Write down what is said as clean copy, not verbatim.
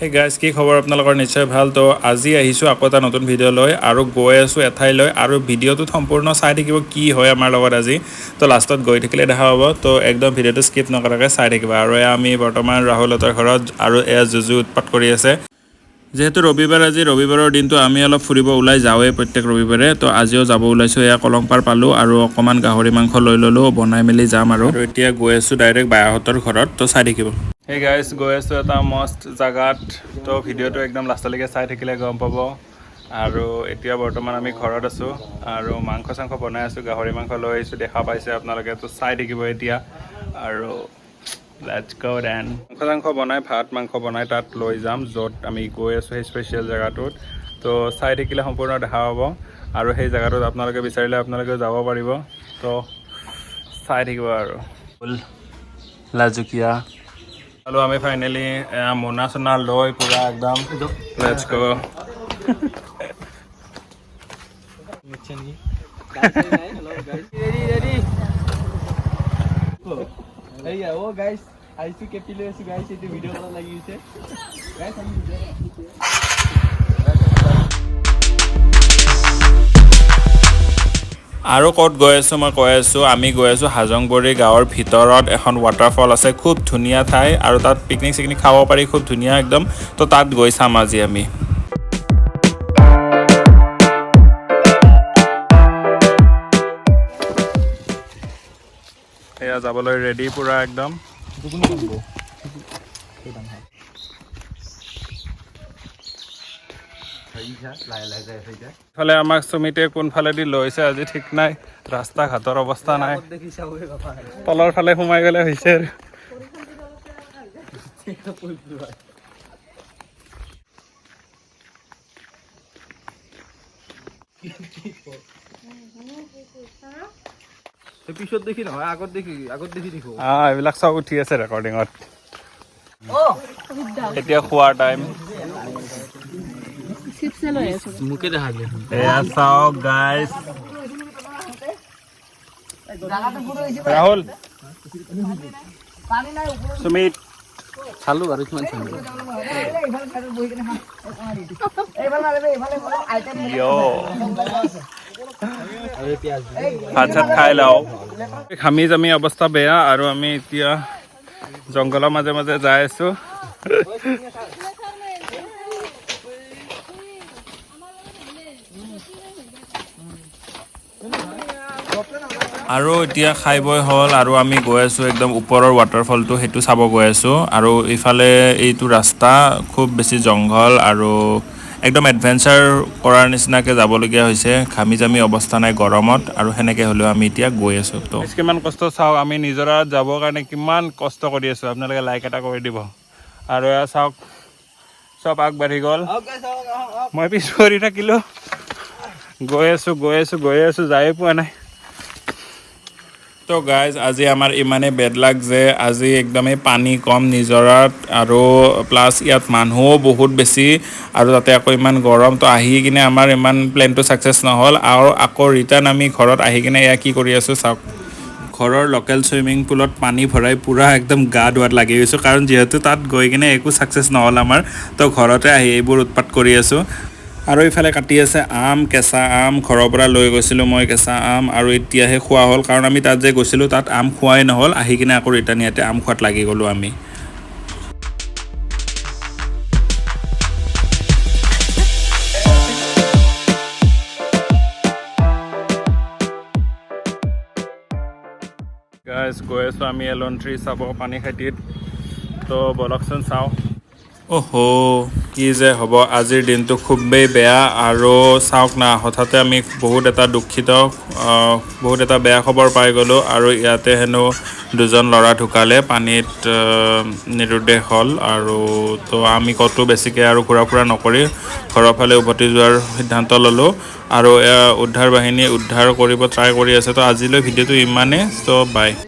Hey guys, কি খবৰ আপোনালোকৰ? নিশ্চয় ভাল। তো আজি আহিছোঁ আকৌ এটা নতুন ভিডিঅ' লৈ আৰু গৈ আছোঁ এঠাইলৈ আৰু ভিডিঅ'টোত সম্পূৰ্ণ চাই থাকিব কি হয় আমাৰ লগত আজি। তো লাষ্টত গৈ থাকিলে দেখা পাব। তো একদম ভিডিঅ'টো স্কিপ নকৰাকৈ চাই থাকিব। আৰু এয়া আমি বৰ্তমান ৰাহুলহঁতৰ ঘৰত আৰু এয়া জুজু উৎপাত কৰি আছে। যিহেতু ৰবিবাৰ আজি, ৰবিবাৰৰ দিনটো আমি অলপ ফুৰিব ওলাই যাওঁৱেই প্ৰত্যেক ৰবিবাৰে। তো আজিও যাব ওলাইছোঁ। এয়া কলংপাৰ পালোঁ আৰু অকণমান গাহৰি মাংস লৈ ল'লোঁ, বনাই মেলি যাম। আৰু এতিয়া গৈ আছোঁ ডাইৰেক্ট বায়াহঁতৰ ঘৰত, তো চাই থাকিব। হে গাইজ, গৈ আছোঁ এটা মস্ত জাগাত। তো ভিডিঅ'টো একদম লাষ্টলৈকে চাই থাকিলে গম পাব। আৰু এতিয়া বৰ্তমান আমি ঘৰত আছোঁ আৰু মাংস চাংস বনাই আছোঁ। গাহৰি মাংস লৈ আহিছোঁ, দেখা পাইছে আপোনালোকে। তো চাই থাকিব এতিয়া আৰু let's গ' দেন। মাংস চাংস বনাই, ভাত মাংস বনাই তাত লৈ যাম, য'ত আমি গৈ আছোঁ সেই স্পেচিয়েল জেগাটোত। তো চাই থাকিলে সম্পূৰ্ণ দেখা পাব আৰু সেই জেগাটোত আপোনালোকে বিচাৰিলে আপোনালোকেও যাব পাৰিব। তো চাই থাকিব। আৰু লাজুকীয়া আৰু আমি ফাইনেলি মোনা চোনা লৈ পূৰা একদম let's গ'। Ready ready. এইয়া অ' গাইছ, আহিছোঁ, কেপি লৈ আছোঁ গাইছ। এইটো ভিডিঅ' কলত লাগি গৈছে গাইছ, আমি ভিডিঅ'। আৰু ক'ত গৈ আছোঁ মই কৈ আছোঁ। আমি গৈ আছোঁ হাজংবৰী গাঁৱৰ ভিতৰত এখন ৱাটাৰফল আছে, খুব ধুনীয়া ঠাই আৰু তাত পিকনিক চিকনিক খাব পাৰি, খুব ধুনীয়া একদম। তো তাত গৈ চাম আজি আমি। এয়া যাবলৈ ৰেডি পূৰা একদম। ইফালে আমাক সুমিতে কোনফালেদি লৈছে আজি ঠিক নাই, ৰাস্তা ঘাটৰ অৱস্থা নাই। তলৰ ফালে সোমাই গ'লে হৈছে আৰু। পিছত দেখি নহয়, আগত দেখি, আগত দেখি দেখো। এইবিলাক চব উঠি আছে ৰেকৰ্ডিঙত। এতিয়া খোৱাৰ টাইম। মোকে দেখা দিয়ে। এয়া চাওক গাইজ, ৰাহুল, সুমিত। চালো আৰু কিমান চালো। য় ভাত চাত খাই লওঁ। ঘামি জামি অৱস্থা বেয়া আৰু আমি এতিয়া জংঘলৰ মাজে মাজে যাই আছো। আৰু এতিয়া খাই বৈ হ'ল আৰু আমি গৈ আছোঁ একদম ওপৰৰ ৱাটাৰফলটো, সেইটো চাব গৈ আছোঁ। আৰু ইফালে এইটো ৰাস্তা খুব বেছি জংঘল আৰু একদম এডভেঞ্চাৰ কৰাৰ নিচিনাকৈ যাবলগীয়া হৈছে। ঘামি জামি অৱস্থা নাই গৰমত আৰু সেনেকৈ হ'লেও আমি এতিয়া গৈ আছোঁ। তো কিমান কষ্ট চাওক, আমি নিজৰাত যাবৰ কাৰণে কিমান কষ্ট কৰি আছোঁ। আপোনালোকে লাইক এটা কৰি দিব। আৰু এয়া চাওক, চব আগবাঢ়ি গ'ল, মই পিছ পৰি থাকিলোঁ। গৈ আছোঁ, গৈ আছোঁ, গৈ আছোঁ, যায়ে পোৱা নাই। তো গাইজ, আজি আমাৰ ইমানেই বেড লাক যে আজি একদমেই পানী কম নিজৰাত আৰু প্লাছ ইয়াত মানুহো বহুত বেছি আৰু তাতে আকৌ ইমান গৰম। তো আহি কিনে আমাৰ ইমান প্লেনটো ছাকচেছ নহ'ল আৰু আকৌ ৰিটাৰ্ণ আমি ঘৰত আহি কিনে এয়া কি কৰি আছোঁ চাওক। ঘৰৰ লোকেল চুইমিং পুলত পানী ভৰাই পূৰা একদম গা ধোৱাত লাগি গৈছোঁ, কাৰণ যিহেতু তাত গৈ কিনে একো ছাকচেছ নহ'ল আমাৰ। তো ঘৰতে আহি এইবোৰ উৎপাত কৰি আছোঁ। আৰু ইফালে কাটি আছে আম, কেঁচা আম ঘৰৰ পৰা লৈ গৈছিলোঁ মই কেঁচা আম আৰু এতিয়াহে খোৱা হ'ল, কাৰণ আমি তাত যে গৈছিলোঁ তাত আম খোৱাই নহ'ল। আহি কিনে আকৌ ৰিটাৰ্ণ ইয়াতে আম খোৱাত লাগি গ'লোঁ আমি। গাইজ, গৈ আছোঁ আমি এলন ট্ৰি চাব পানী খেতিত। তো বলকচোন চাওঁ। অহ' কি যে হ'ব, আজিৰ দিনটো খুবেই বেয়া। আৰু চাওক না, হঠাতে আমি বহুত এটা দুখিত, বহুত এটা বেয়া খবৰ পাই গ'লোঁ। আৰু ইয়াতে হেনো দুজন ল'ৰা ঢুকালে পানীত, নিৰুদ্দেশ হ'ল। আৰু তো আমি ক'তো বেছিকৈ আৰু ঘূৰা ফুৰা নকৰি ঘৰৰ ফালে উভতি যোৱাৰ সিদ্ধান্ত ল'লোঁ। আৰু এয়া উদ্ধাৰ বাহিনীয়ে উদ্ধাৰ কৰিব ট্ৰাই কৰি আছে। তো আজিলৈ ভিডিঅ'টো ইমানেই। চ' বাই।